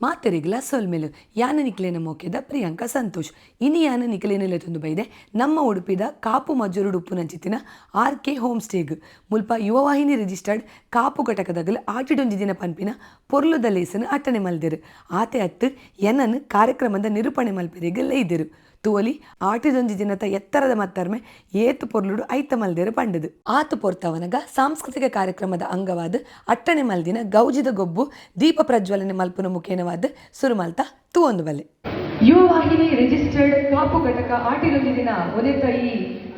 ಮಾತೆರೆಗ್ಲ ಸೊಲ್ಮೆಲು. ಯಾನ ನಿಕ್ಲೆನ ಮೋಕೆದ ಪ್ರಿಯಾಂಕಾ ಸಂತೋಷ್. ಇನಿ ಯಾನ ನಿಕ್ಲೆನ ಲೆತೊಂದು ಬೈದೆ ನಮ್ಮ ಉಡುಪಿದ ಕಾಪು ಮಜೂರುಡು ಉಪ್ಪುನಂಚಿತ್ತಿನ ಆರ್ ಕೆ ಹೋಮ್ ಸ್ಟೇಗ್. ಮುಲ್ಪ ಯುವವಾಹಿನಿ ರಿಜಿಸ್ಟರ್ಡ್ ಕಾಪು ಘಟಕದಗಲ್ ಆಟಿಡೊಂಜಿ ದಿನ ಪನ್ಪಿನ ಪೊರ್ಲುದ ಲೇಸನ್ ಅಟ್ಟಣೆ ಮಲ್ದೆರ್. ಆತೆ ಅತ್ತ್, ಎನನ್ ಕಾರ್ಯಕ್ರಮದ ನಿರೂಪಣೆ ಮಲ್ಪೆರೆಗ್ ಲೈದೆರ್. ತೂವೊಲಿ, ಆಟಿದೊಂಜಿ ದಿನತ ಎತ್ತರದ ಮತ್ತರ್ಮೆ ಏತ್ ಪೊರ್ಲುಡು ಐತ ಮಲ್ದೆರ್ ಪಂಡುದು. ಆತ್ ಪೊರ್ತವನಗ ಸಾಂಸ್ಕೃತಿಕ ಕಾರ್ಯಕ್ರಮದ ಅಂಗವಾದ್ ಅಟ್ಟಣೆ ಮಲ್ದಿನ ಗೌಜಿದ ಗೊಬ್ಬು ದೀಪ ಪ್ರಜ್ವಲನೆ ಮಲ್ಪುನ ಮುಖೇನವಾದ್ ಸುರು ಮಲ್ತ. ತೂವೊಂದು ಬಲೆ. ಯುವವಾಹಿನಿ ರಿಜಿಸ್ಟರ್ಡ್ ಕಾಪು ಘಟಕ ಆಟಿಡೊಂಜಿ ದಿನ ಉಂದೆತ ಈ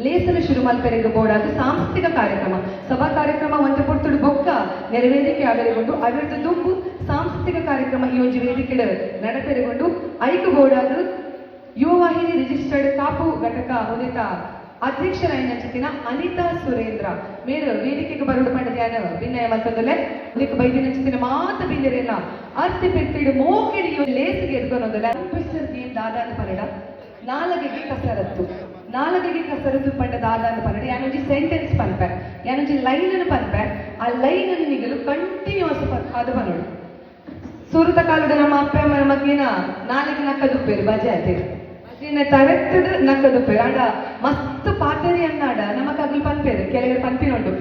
ಲೇಸನ ಶುರು ಮಲ್ಪೆರೆಗ್ ಬೋಡಾದ್ ಸಾಂಸ್ಕೃತಿಕ ಕಾರ್ಯಕ್ರಮ, ಸಭಾ ಕಾರ್ಯಕ್ರಮ ಒಂತೆ ಪೊರ್ತುಡು ಬೊಕ್ಕ ನೆರವೇರಿಕೆ ಆವರೆಗುಂಡು. ಅವೆರ್ದ್ ದುಂಬು ಸಾಂಸ್ಕೃತಿಕ ಕಾರ್ಯಕ್ರಮ ಈ ಒಂಜಿ ವೇದಿಕೆಡ್ ನಡಪೆರೆಗುಂಡು. ಐಕ್ ಬೋಡಾದ್ ಯುವವಾಹಿನಿ ರಿಜಿಸ್ಟರ್ಡ್ ಕಾಪು ಘಟಕ ಉಂದೆತ ಅಧ್ಯಕ್ಷರಾಯಿನಂಚಿತ್ತಿನ ಅನಿತಾ ಸುರೇಂದ್ರ ಮೇರ್ ವೇದಿಕೆಗೆ ಬರೊಡು ಪಂಡದ್ ಯಾನ್ ವಿನಯ ಮಲ್ತೊಂದುಲ್ಲೆ. ಉಂದೆಕ್ ಬೈದಿನಂಚಿತ್ತಿನ ಮಾತ ಬಿನ್ನೆರೆನ ಅರ್ತಿ ಪಿರ್ತಿಡ್ ಮೋಕೆಡ್ ಈ ಲೇಸ್ಗೆ ಎದ್ಕೊನೊಂದುಲ್ಲೆ. ಟ್ವಿಸ್ಟರ್ ಗೇಮ್ ದಾದಾಂದ್ ಪನಡ, ನಾಲಗೆಗೆ ಕಸರತ್ತು. ನಾಲಗೆಗೆ ಕಸರತ್ತು ಪಂಡ ದಾದಾಂದ್ ಪನಡ, ಯಾನೊಂಜಿ ಸೆಂಟೆನ್ಸ್ ಪನ್ಪೆ, ಯಾನೊಂಜಿ ಲೈನ್ ಪನ್ಪೆ. ಆ ಲೈನ್ ನಿಗಲು ಕಂಟಿನ್ಯೂಸ್ ಅದು ಪನೊಡು. ಸುರುತ ಕಾಲದ ನಮ್ಮ ಅಪ್ಪೆ ಅಮ್ಮ ನಮಗೇನ ನಾಲಿಗೆ ನಕ್ಕದುಪ್ಪೇರು, ಬಜೆ ಆತೆ ಬಜೆನ ತರೆತ್ತದ ನಕ್ಕದುಪ್ಪೇರು. ಆಂಡ ಮಸ್ತ್ ಪಾತೆರಿ ಅನ್ನಾಡ ನಮಕ್ ಅಗಲ್ ಪನ್ಪೇರು. ಕೆಲವರು ಪನ್ಪಿನೊಂಡು,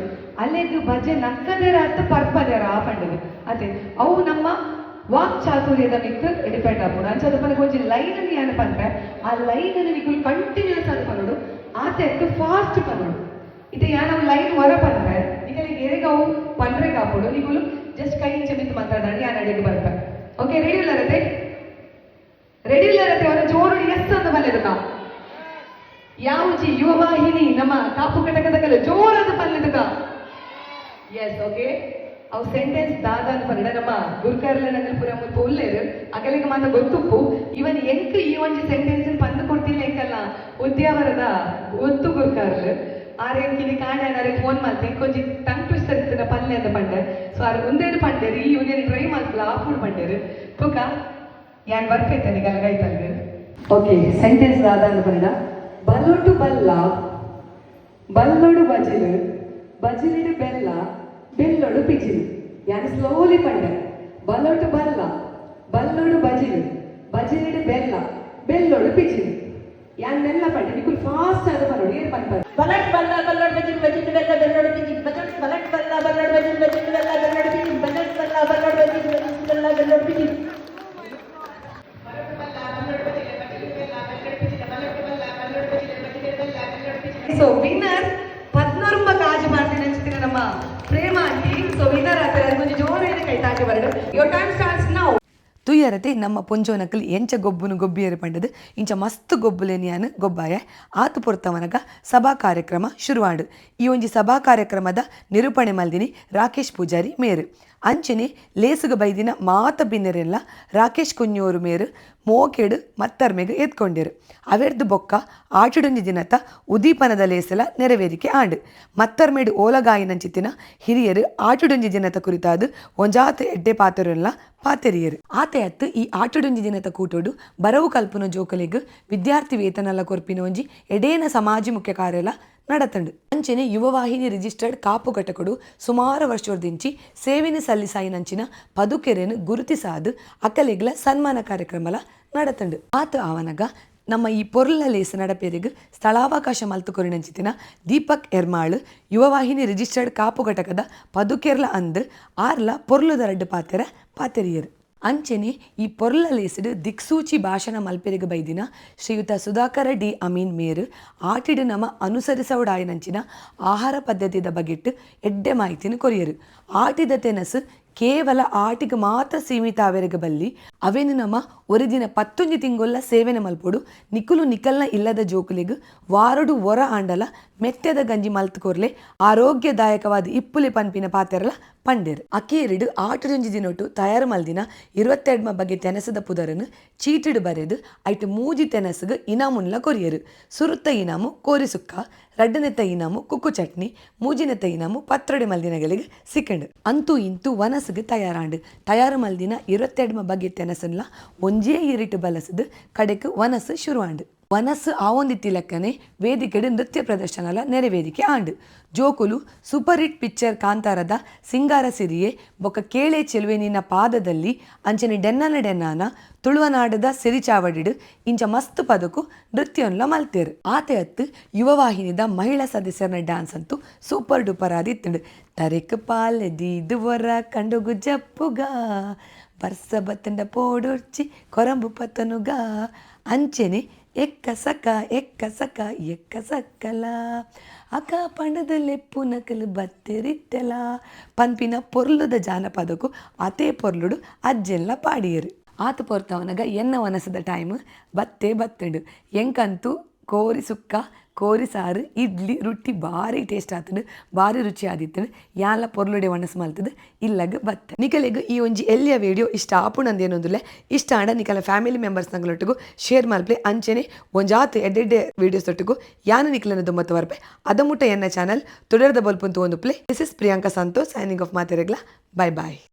ಅಲ್ಲೆಗ್ ಬಜೆ ನಕ್ಕದೇರ ಅತ್ತು ಪರ್ಪದೇರ ಪಂಡದು ಅತೆ. ಅವು ನಮ್ಮ ವಾಕ್ ಚಾತುರ್ಯದ ಮಿತ್ತ್ ಡಿಪೆಂಡ್ ಆಪುಂಡು. ಅಂಚಾದ ಪನಗ ಒಂಜಿ ಲೈನ್ ಯಾನ್ ಪನ್ಪೆ, ಆ ಲೈನ್ ನಿಕುಲು ಕಂಟಿನ್ಯೂಸ್ ಆದ್ ಪನೊಡು, ಆತೆ ಫಾಸ್ಟ್ ಪನೊಡು. ಇತ್ತೆ ಯಾನ್ ಅವು ಲೈನ್ ಹೊರ ಪನ್ಪೆ, ನಿಕಲಿಗೆ ಎರೆಗ್ ಅವು ಪನ್ರೆಗ್ ಆಪುಂಡು. ನಿಕುಲು ಜಸ್ಟ್ ಕೈ ಇಂಚ ಮಿತ್ತ್ ಮಾತಾಡ, ಯಾನ್ ಅಡೆಗ್ ಬರ್ಪೆ. ಓಕೆ, ರೆಡಿ ಉಲ್ಲರತೆ? ರೆಡಿ ಉಲ್ಲರತೆ? ಅವರ ಜೋರು ಎಸ್ ಅಂತ ಬಲ್ಲೆದುಕ. ಯಾವುಜಿ ಯುವವಾಹಿನಿ ನಮ್ಮ ಕಾಪು ಘಟಕದ ಕಲೆ ಜೋರಾದ ಪಲ್ಲೆದುಕ. Yes, okay. ಅವು ಸೆಂಟೆನ್ಸ್ ದಾದ ಅಂತ ಪಂಡ, ನಮ್ಮ ಗುರ್ಕಾರ್ಲ ನಂಗಲ್ ಪುರ ಮುಲ್ಪ ಉಲ್ಲೇರು, ಅಗಲಿಗೆ ಮಾತ ಗೊತ್ತುಪ್ಪು. ಇವನ್ ಎಂಕ್ ಈ ಒಂಜಿ ಸೆಂಟೆನ್ಸ್ ಪಂದ್ ಕೊಡ್ತಿಲ್ಲ ಎಂಕಲ್ಲ ಉದ್ಯಾವರದ ಒತ್ತು ಗುರ್ಕಾರ್ಲು ಆರ್. ಎಂಕ್ ಇನಿ ಕಾಂಡೆ ಆರೆ ಫೋನ್ ಮಲ್ತೆ, ಎಂಕೊಂಜಿ ಟಂಗ್ ಟ್ವಿಸ್ಟರ್ ಇತ್ತಿನ ಪಲ್ಲೆ ಅಂತ ಪಂಡೆ. ಸೊ ಆರ್ ಉಂದೇನು ಪಂಡೇರು, ಈ ಉಂದೇನು ಟ್ರೈ ಮಲ್ಪಲ ಆಪುಡು ಪಂಡೇರು. ತುಕ ಯಾನ್ ಬರ್ಪೈತೆ ನಿಗಲ್ಗೈತಲ್ಗ. ಓಕೆ, ಸೆಂಟೆನ್ಸ್ ದಾದ ಅಂತ ಪಂಡ, ಬಲ್ಲೊಟು ಬಲ್ಲ, ಬಲ್ಲೊಡು ಬಜಿಲು, ಬಜಿಲಿಡು ಬೆಲ್ಲ, ಬೆಲ್ಲೊಡು ಪಿಜಿಲು. ಯಾನ್ ಸ್ಲೋಲಿ ಪಂಡೆ. ಬಲ್ಲೊಟು ಬಲ್ಲ, ಬಲ್ಲೊಡು ಬಜಿಲು, ಬಜಿಲಿಡು ಬೆಲ್ಲ, ಬೆಲ್ಲೊಡು ಪಿಜಿಲು. ಯಾನ್ ಮೆಲ್ಲ ಪಂಡೆ, ನಿಕುಲು ಫಾಸ್ಟ್ ಆದ ಪನೊಡು. ಏರ್ ಪನ್ಪರ್? ಬಲಟ್ ಬಲ್ಲ, ಬಲ್ಲಡ್ ಬಜಿಲ್, ಬಜಿಲ್ ಬೆಲ್ಲ, ಬೆಲ್ಲೊಡು ಪಿಜಿಲ್. ಬಜಟ್ ಬಲಟ್ ಬಲ್ಲ, ಬಲ್ಲಡ್ ಬಜಿಲ್, ಬಜಿಲ್ ಬೆಲ್ಲ, ಬೆಲ್ಲೊಡು ಪಿಜಿಲ್. ಬಜಟ್ ಬಲ್ಲ, ಬಲ್ಲಡ್ ಬಜಿಲ್, ಬಜಿಲ್ ಬೆಲ್ಲ, ಬೆಲ್ಲೊಡು ಪಿಜಿಲ್. ಸೊ ವಿನ್ನರ್ 11 ಕಾಜು ಮಾಡ್ತೀನಿ ಅನ್ಸ್ತೀನಿ ನಮ್ಮ ಪ್ರೇಮ aunty. So winner ಆಗ್ತಾರೆ. ಅದಕ್ಕೊಂಜಿ ಜೋರೇನ ಕೈ ತಾಕೆ ಬರಡು. Your time starts now. ತುಯ್ಯರತೆ ನಮ್ಮ ಪೊಂಜೋನಕಲ್ ಎಂಚ ಗೊಬ್ಬುನು ಗೊಬ್ಬಿಯರು ಪಂಡದು. ಇಂಚ ಮಸ್ತ್ ಗೊಬ್ಬುಲೆನಿಯಾನ್ ಗೊಬ್ಬಾಯ. ಆತು ಪೊರ್ತವನಗ ಸಭಾ ಕಾರ್ಯಕ್ರಮ ಶುರುವಾಂಡು. ಈ ಒಂಜಿ ಸಭಾ ಕಾರ್ಯಕ್ರಮದ ನಿರೂಪಣೆ ಮಲ್ದಿನಿ ರಾಕೇಶ್ ಪೂಜಾರಿ ಮೇರು. ಅಂಚನೆ ಲೇಸುಗ ಬೈದಿನ ಮಾತ ಬಿನ್ನೆರೆಲ್ಲ ರಾಕೇಶ್ ಕುഞ്ഞೂರು ಮೇರು ಮೋಕೆಡು ಮತ್ತರ್ಮೆಗ್ ಎತ್ಕೊಂಡೆರು. ಅವೆರ್ದು ಬೊಕ್ಕ ಆಟಿಡೊಂಜಿ ದಿನತ ಉದೀಪನದ ಲೇಸಲ ನೆರವೇರಿಕೆ ಆಂಡ್. ಮತ್ತರ್ಮೆಡು ಓಲಗಾಯಿನಂಚಿತ್ತಿನ ಹಿರಿಯರು ಆಟಿಡೊಂಜಿ ದಿನತ ಕುರಿತಾದ ಒಂಜಾತ್ ಎಡ್ಡೆ ಪಾತೆರೆಲ್ಲ ಪಾತೆರಿಯರು. ಆತೆ ಅತ್ತು, ಈ ಆಟಿಡೊಂಜಿ ದಿನತ ಕೂಟೋಡು ಬರವು ಕಲ್ಪುನ ಜೋಕಲಿಗ್ ವಿದ್ಯಾರ್ಥಿ ವೇತನಲ ಕೊರ್ಪಿನ ಒಂಜಿ ಎಡೇನ ಸಮಾಜ ಮುಖ್ಯ ಕಾರ್ಯಲ ನಡತಂಡು. ಅಂಚನೆ ಯುವವಾಹಿನಿ ರಿಜಿಸ್ಟರ್ಡ್ ಕಾಪು ಘಟಕಡು ಸುಮಾರು ವರ್ಷದಿಂಚಿ ಸೇವೆನ ಸಲ್ಲಿಸಾಯಿನಂಚಿನ ಪದುಕೆರೆನು ಗುರುತಿಸಾದು ಅಕಲೆಗ್ಲ ಸನ್ಮಾನ ಕಾರ್ಯಕ್ರಮಲ ನಡತಂಡು. ಆತ ಆವನಗ ನಮ್ಮ ಈ ಪೊರ್ಲ ಲೇಸ್ ನಡಪೇರಿಗೆ ಸ್ಥಳಾವಕಾಶ ಮಲ್ತು ಕೊರಿನಂಚಿತ್ತಿನ ದೀಪಕ್ ಎರ್ಮಾಳು, ಯುವವಾಹಿನಿ ರಿಜಿಸ್ಟರ್ಡ್ ಕಾಪು ಘಟಕದ ಪದುಕೆರ್ಲ ಅಂದ್ ಆರ್ಲ ಪೊರ್ಲುದ ರಡ್ಡು ಪಾತೆರ ಪಾತೆರಿಯರು. ಅಂಚನೆ ಈ ಪೊರ್ಲ ಲೇಸ್ಡ್ ದಿಕ್ಸೂಚಿ ಭಾಷಣ ಮಲ್ಪೆರೆಗ್ ಬೈದಿನ ಶ್ರೀಯುತ ಸುಧಾಕರ ಡಿ ಅಮೀನ್ ಮೇರು ಆಟಿಡ್ ನಮ ಅನುಸರಿಸವಡಾಯನಂಚಿನ ಆಹಾರ ಪದ್ಧತಿದ ಬಗೆಟ್ ಎಡ್ಡೆ ಮಾಹಿತಿನ ಕೊರಿಯರು. ಆಟಿದ ತೆನಸು ಕೇವಲ ಆಟಿಗೆ ಮಾತ್ರ ಸೀಮಿತ ಆವೆರೆಗ್ ಬಲ್ಲಿ, ಅವೇನು ನಮ ಒರಿದಿನ 11 ತಿಂಗೊಲ್ಲ ಸೇವನೆ ಮಲ್ಪೊಡು. ನಿಕುಲು ನಿಕಲ್ನ ಇಲ್ಲದ ಜೋಕುಲಿಗ್ ವಾರಡು ಒರ ಆಂಡಲ ಮೆತ್ತೆದ ಗಂಜಿ ಮಲ್ತ್ ಕೊರ್ಲೆ, ಆರೋಗ್ಯದಾಯಕವಾದ ಇಪ್ಪುಲೆ ಪನ್ಪಿನ ಪಾತೆರಲ ಪಂಡೆರ್. ಅಕೇರಿಡು ಆಟದೊಂಜಿ ದಿನೊಟು ತಯಾರು ಮಲ್ದಿನ 22ಮ ಬಗೆ ತೆನಸದ ಪುದರನು ಚೀಟಿಡು ಬರೆದು ಐಟ್ ಮೂಜಿ ತೆನಸುಗ್ ಇನಾಮುನ್ಲ ಕೊರಿಯರು. ಸುರುತ್ತ ಇನಾಮು ಕೋರಿ ಸುಕ್ಕ, ರಡ್ಡನೆತ್ತ ಇನಾಮು ಕುಕ್ಕು ಚಟ್ನಿ, ಮೂಜಿನೆತ್ತ ಇನಾಮು ಪತ್ರೊಡೆ ಮಲ್ದಿನಗಳಿಗೆ ಸಿಕ್ಕಂಡು. ಅಂತೂ ಇಂತೂ ವನಸುಗ್ ತಯಾರಾಂಡು. ತಯಾರು ಮಲ್ದಿನ 22ಮ ಬಗೆ ತೆನಸನ್ಲ ಒಂಜೇ ಇರಿಟು ಬಲಸದು ಕಡೆಕ್ ವನಸು ಶುರುವಾಂಡು. ವನಸ್ಸು ಆವೊಂದಿತ್ತಿ ಲೆಕ್ಕನೆ ವೇದಿಕೆಡ್ ನೃತ್ಯ ಪ್ರದರ್ಶನಲ ನೆರವೇರಿಕೆ ಆಂಡ್. ಜೋಕುಲು ಸೂಪರ್ ಹಿಟ್ ಪಿಕ್ಚರ್ ಕಾಂತಾರದ ಸಿಂಗಾರ ಸಿರಿಯೆ ಬೊಕ್ಕ ಕೇಳೆ ಚೆಲುವೆ ನಿನ್ನ ಪಾದದಲ್ಲಿ ಅಂಚನೆ ಡೆನ್ನನ ಡೆನ್ನಾನ ತುಳುವನಾಡದ ಸಿರಿಚಾವಡಿಡ್ ಇಂಚ ಮಸ್ತ್ ಪದಕು ನೃತ್ಯೊನ್ಲ ಮಲ್ತೆರ್. ಆತೆ ಅತ್ತ್, ಯುವವಾಹಿನಿದ ಮಹಿಳಾ ಸದಸ್ಯೆರ್ನ ಡ್ಯಾನ್ಸ್ ಅಂತೂ ಸೂಪರ್ ಡೂಪರ್ ಆದಿತ್ತ್ಂಡ್. ತರೆಕ್ ಪಾಲೆ ದೀದ್ ಒರ ಕಂಡೊಗು ಜಪ್ಪುಗ, ಬರ್ಸ ಬತ್ತ್ಂಡ ಪೋಡೊರ್ಚಿ ಕೊರಂಬು ಪತ್ತೊನುಗ, ಅಂಚೆನೆ ಎಕ್ಕ ಸಕ ಎಕ್ಕ ಸಕ ಎಕ್ಕ ಸಕ್ಕಲ ಅಕ್ಕ ಪಂಡುದು ಲೆಪ್ಪುನಕುಲು ಬತ್ತೆರಿತ್ತೆಲ ಪನ್ಪಿನ ಪೊರ್ಲುದ ಜಾನಪದಕು ಆತೇ ಪೊರ್ಲುಡು ಅಜ್ಜೆಲ್ಲ ಪಾಡಿಯೆರ್. ಆತ್ ಪೊರ್ತವನಗ ಎನ್ನ ವನಸದ ಟೈಮ್ ಬತ್ತೇ ಬತ್ತುಂಡು. ಎಂಕಂತೂ ಕೋರಿ ಸುಕ್ಕ, ಕೋರಿ ಸಾರು, ಇಡ್ಲಿ, ರುಟ್ಟಿ ಬಾರಿ ಟೇಸ್ಟ್ ಆತುಂಡು, ಬಾರಿ ರುಚಿ ಆದಿತ್ತುಂಡು. ಯಾನ್ಲ ಪೊರ್ಲುಡೆ ವನಸ್ ಮಲ್ತುದು ಇಲ್ಲಗ್ ಬತ್ತೆ. ನಿಕಲೆಗ್ ಈ ಒಂಜಿ ಎಲ್ಯ ವಿಡಿಯೋ ಇಷ್ಟ ಆಪುಂಡಂದೇನೊಂದುಲ್ಲೆ. ಇಷ್ಟ ಆಂಡ ನಿಕಲ್ನ ಫ್ಯಾಮಿಲಿ ಮೆಂಬರ್ಸ್ ನಕಲೊಟ್ಟುಗು ಶೇರ್ ಮಲ್ಪಲೆ. ಅಂಚೆನೆ ಒಂಜಾತ್ ಎಡ್ಡೆಡ್ಡೆ ವೀಡಿಯೋಸ್ ಒಟ್ಟುಗು ಯಾನ್ ನಿಕಲೆನ ದುಂಬತ್ತು ಬರ್ಪೆ. ಅದ ಮುಟ್ಟ ಎನ್ನ ಚಾನಲ್ ತುಡರ್ದ ಬೊಲ್ಪುನ್ ತೂವೊಂದುಪ್ಪುಲೆ. This is Priyanka Santosh signing off. ಮಾತೆರೆಗ್ಲ bye bye.